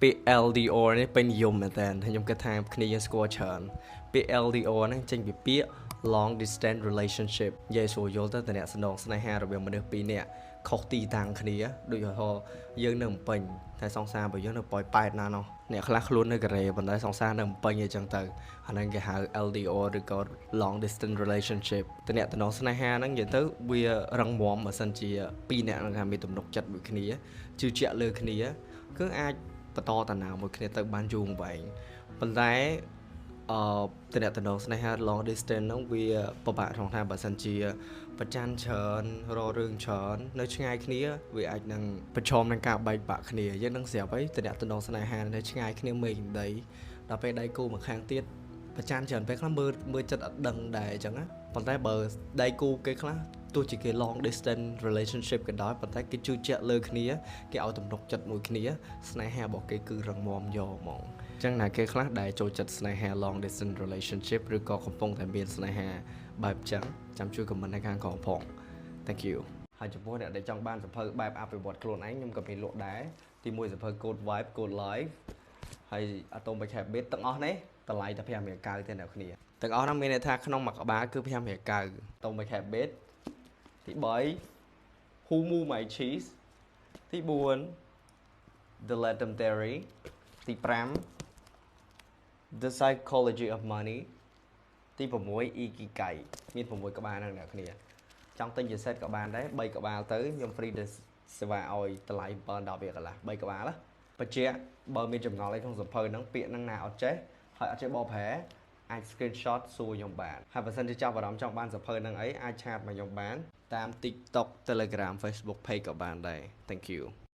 ពាក្យ LDR នេះពេញនិយមមែនតើហើយខ្ញុំគិតថាគ្នាយើងស្គាល់ច្រើនពាក្យ LDR ហ្នឹងចេញពីពាក្យ long distance relationship និយាយស្រួលយល់ទៅតំណស្នងស្នេហារវាងមនុស្សពីរនាក់ខុសទីតាំងគ្នាដូចឧទាហរណ៍យើងនៅភ្នំពេញតែសង្សាររបស់យើងនៅប៉ោយប៉ែតណានោះអ្នកខ្លះខ្លួននៅកូរ៉េប៉ុន្តែសង្សារនៅភ្នំពេញអីចឹងទៅអាហ្នឹងគេហៅ LDR ឬក៏ long distance relationship តំណតំណងស្នេហាហ្នឹងនិយាយទៅវារឹងមាំបើសិនជាពីរនាក់ហ្នឹងថាមានទំនុកចិត្តមួយគ្នាជឿជាក់លើគ្នាគឺអាចបន្តដំណើរមួយគ្នាទៅបានយូរអង្វែងប៉ុន្តែអឺតំណតំណងស្នេហា long distance ហ្នឹងវាពិបាកក្នុងថាបើសិនជាប្រច័នច្រើនរករឿងច្រើននៅឆ្ងាយគ្នាវាអាចនឹងប្រឈមនឹងការបែកបាក់គ្នាយើងនឹងស្រាប់អីតំណតំណងស្នេហានៅឆ្ងាយគ្នាមេឃដីដល់ពេលដៃគូម្ខាងទៀតប្រច័នច្រើនពេលខ្លះមើលមើលចិត្តអត់ដឹងដែរអញ្ចឹងណាប៉ុន្តែបើដៃគូគេខ្លះទោះជាគេ long distance relationship ក៏ដោយប៉ុន្តែគេជឿជាក់លើគ្នាគេឲ្យទំនុកចិត្តមួយគ្នាស្នេហារបស់គេគឺរឹងមាំយកហ្មងអញ្ចឹងណាគេខ្លះដែលចូលចិត្តស្នេហា long distance relationship ឬក៏កំពុងតែមានស្នេហាបែបចឹងចាំជួយ comment នៅខាងក្រោមផង Thank you. ហើយចំពោះអ្នកដែលចង់បានសៀវភៅបែបអភិវឌ្ឍខ្លួនឯងខ្ញុំក៏មានលក់ដែរទីមួយសៀវភៅ Code Vibe Code Life ហើយ Atomic Habit ទាំងអស់នេះតម្លៃតែ5រៀល9ទេអ្នកគ្នាទាំងអស់ហ្នឹងមានន័យថាក្នុងមួយក្បាលគឺ5រៀល9 Atomic Habit ទី3 Who Moved My Cheese ទី4 The Let Them Theory ទី5 The Psychology of Money ទី6 Ikigai មាន6ក្បាលហ្នឹងអ្នកគ្នាចង់ទិញជា set ក៏បានដែរ3ក្បាលទៅខ្ញុំ free សេវាឲ្យតម្លៃ7 10រៀលកន្លះ3ក្បាលណាបញ្ជាក់បើមានចម្ងល់អីក្នុងសៀវភៅហ្នឹងពាក្យហ្នឹងណាអត់ចេះហើយអត់ចេះបកប្រែអាច screenshot សួរខ្ញុំបានហើយបើសិនជាចាប់អារម្មណ៍ចង់បានសៀវភៅហ្នឹងអីអាច chat មកខ្ញុំបានតាម TikTok, Telegram, Facebook page ក៏បានដែរ Thank you.